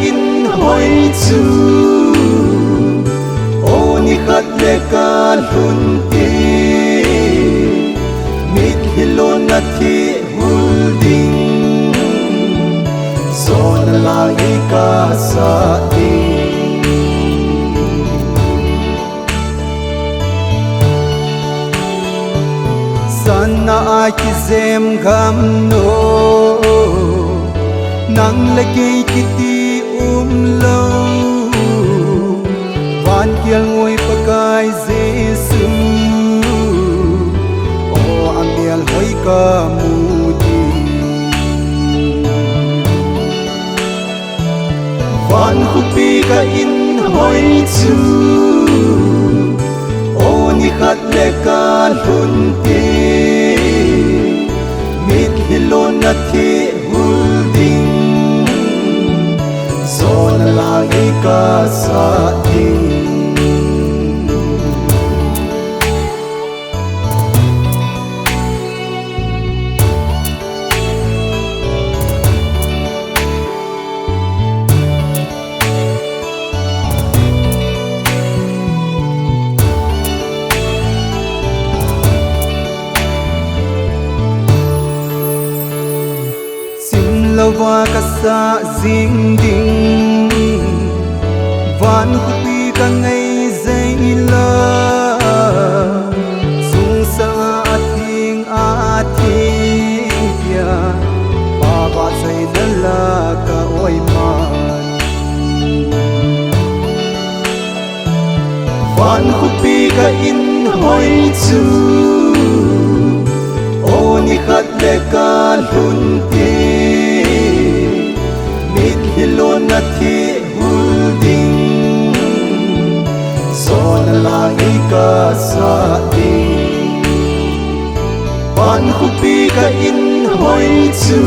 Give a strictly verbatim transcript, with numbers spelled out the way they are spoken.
In hoi chu, o nikhat le kalhun te, mitlhi lonna thihul ding, jona lang hi kasah ding. Sana a kijem gam no, nang le kei kiti umlou. Van kelngoi Pakai Jesu, o amel hoi kamu ding. Van khopi ka in hoi chu, o nikhat le kalhun te, mitlhi lonna thihul ding, jona lang hi kasah ding. Simlouva kasah jing ding, van khopi kangai jeh la, sungsang a atheng atheng pia, Pa vahchoina la ka-oi man. Van khopi ka in hoi chu, o nikhat le kalhun te, mitlhi lonna thihul ding, jona lang hi kasah ding. Van khopi ka in hoi chu,